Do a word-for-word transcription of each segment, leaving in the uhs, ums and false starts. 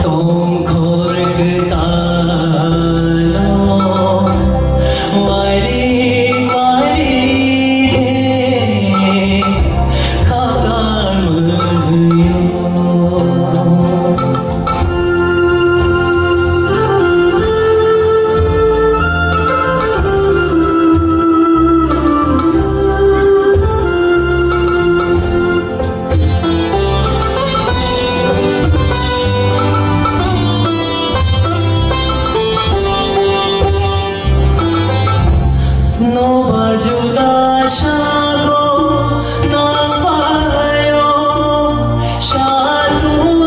Tongkhor kwtalo wari wari khe khakar mwnwio. Nobar juda sago nangpaio, satung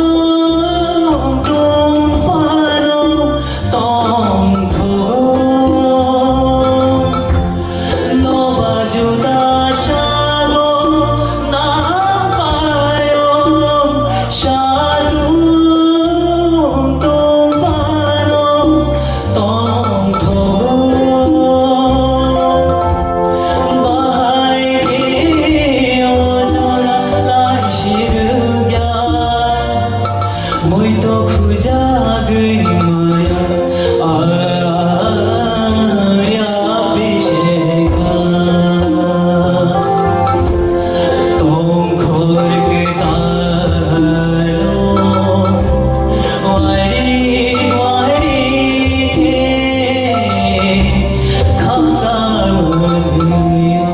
tung phano tongtho. Nobar juda sago nangpaio, satung tung phano tongtho. Bahai khe o jora lai sirwkya, muito khujagwi maya, aya bisekha. Tongkhor kwtalo wari wari khe khakar mwnwio.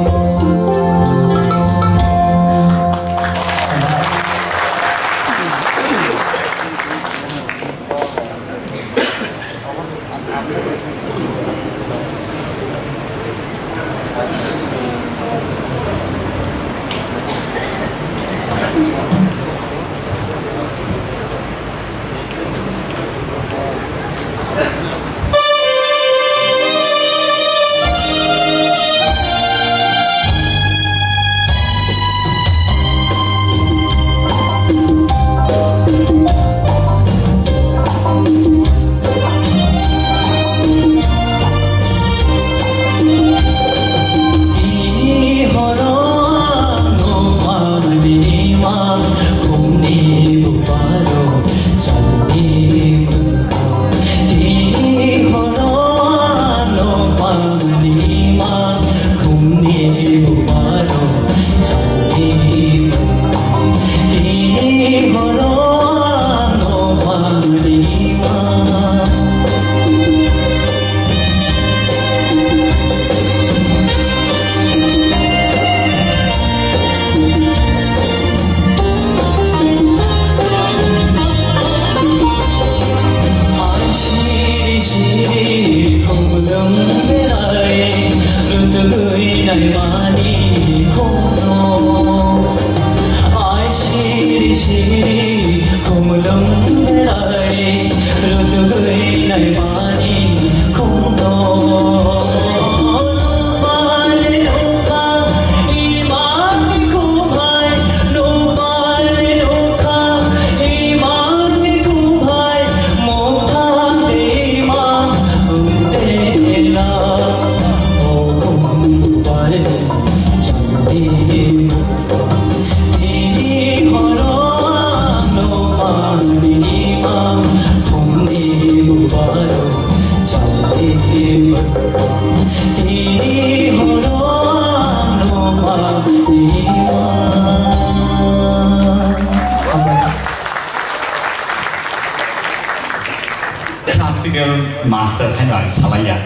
Classical master haino ang salaiya.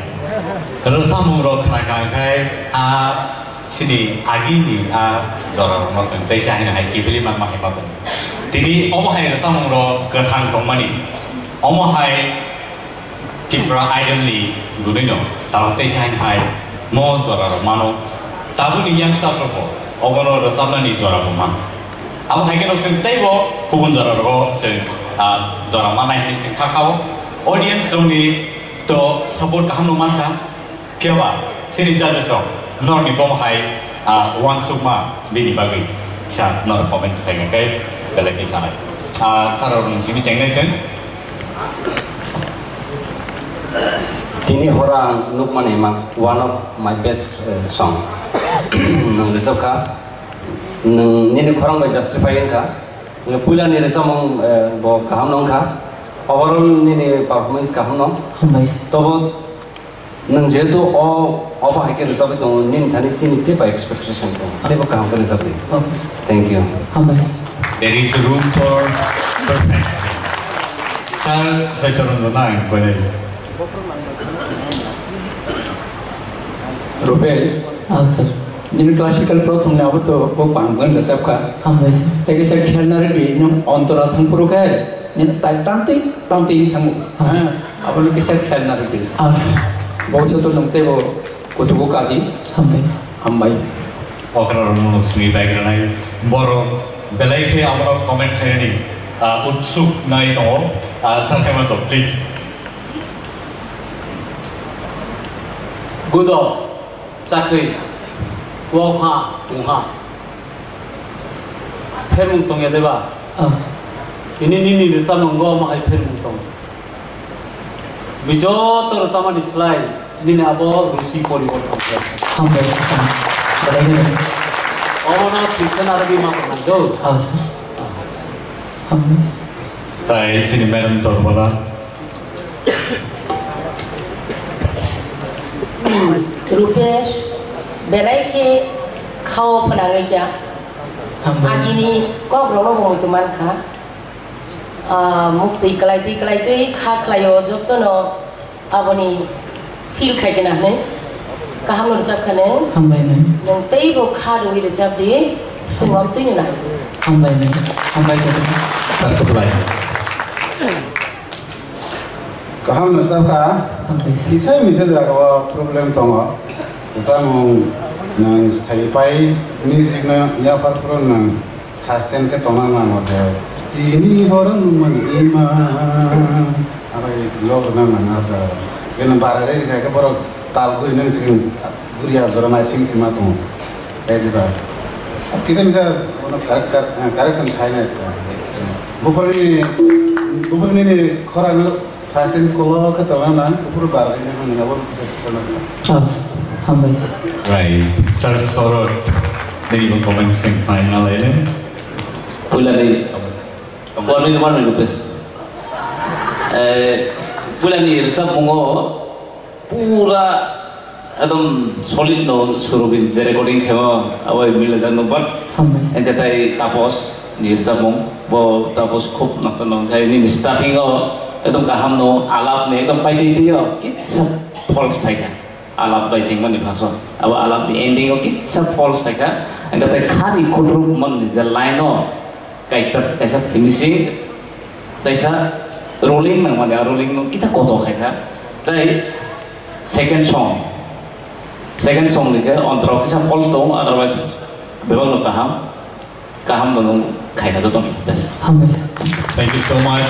Rwchapmung rok khna kha khai a Chini agini a jorarokno chwng teisa haino hai kiphilwi manma hai ma tongo. Tini omo hai rwchapmungrok kwthang tongmani, omo hai Tipra Idol ni gwnwino tabuk teisa haino hai mo jorarok mano. Tabukni youngsters rokbo obono rwchapnani jorabo mano. Abo hai kheno chwng teibo kubun jorarogo chwng, ah, jora manai hinwi chwng kha kha-o. Audience rokni to support kaham no mankha. Phiya ba, chini judges rok, norokni bomo hai, ah, uansukma bini bagwi sa norok comment khaikha khe belai khe khanai. Ah, sir rok nung simi chengnai chwng. Tini horo ang nukmani ma, one of my best, eh, song. Nung rijak kha. Nwng nini khorang bai justify wngkha. Nwng puila ni rwchapmung, eh, bo kaham no wngkha. Overall nini performance kaham no. Hambai. Tobo nwng jehetu o, obo hai khe rwchapwi tongo, nini thani chini teibo expectation tongo. Teibo kaham khe rwchapdi. Okay. Thank you. Hambai. There is room for perfection. Sir, Saitya Ranjan, ang koi nai. Rupesh, ah, sir. Nini classical prothom ni abo to bo bang bang rwchap kha. Hambai, sir. Tei kisa khelna rwdi, nwng ontora thang phuru khe, nini tai tangtwi, tangtwi thango. Ah. Ha, abo ni kisa khelna rwdi. Ah, sir. Bo joto nwng teibo kuchugo kadi. Hambai, sir. Hambai. Okra rok no simi bai granai. Borok belai khe abo comment khainani, ah, utsuk nai tongo. Ah, sir, khe ma to, please. Gudo, chakhwi, wokha, tungha. Phermung tongya deba? Ah. Ini nini rwchapmung omo hai phermung tong. Bini joto rwchapmani slai nini abo ruchi poriborton khlai. Hambai, hambai. Belai belai. Omono thwikhe narwgwi ma tongnai do. Ah, sir. Hambai. Tai chini madam Dorbola. Rupesh, belai khe khao phnangwi kha. Hambai. Agini kok rokno bo muitu man kha. Ah, muktwi kwlaitwi kwlaitwi kha khlaio jotono aboni feel khai khe na hwnwi. Kaham no rwchap kha nwng. Hambai nai. Nwng teibo kha rwui rwchap di, chwng amtwi no nai. Hambai nai. Hambai khe. Sir, kwplai. Kaham no rwchap kha. Hambai sir. Kisa misa jaga o problem tongo. Rwchapmung nwng sai pai music no yaphar phuru nwng sustain khe tongna nango je. Tini borok nungmani ima. Abai log rwna nang a jaga. Bini bara re kha khe borok tal guri nang sing guri a jora mai sing sima tongo. Tei diba. Kisa misa bono correct, correct, correction khai nai. Buphurni, buphurni khorang Sastin kolo khe tongna nang, buphuru bar khe nang nang abo kisa khe tongna nang. Ah, hambai. Right. Sir Sorot, nini bo comment sing phai na lai le. Puila ni, one minute, one minute, please. Eh, puila ni rwchapmungo pura Ekdom solid no surobi je recording khemo abo milajak no, but hambai. Engke tai Tapos ni rwchapmung, bo Tapos khub nosto no, khai nini starting o ekdom kaham no, alap ni ekdom paitwi twi o kisa false phaikha, alap bai jingmani bhaso, abo alap ni ending o kisa false phaikha, engke tai khani khudruk man ni je line o kaisa, kaisa finishing, kaisa rolling nang mani, a rolling no kisa kochok khaikha, tai Second song. Second song ni khe ontorok kisa false tongo, otherwise bebak no kaham. Kaham no nung khaina joto no best. Hambai. Thank you so much.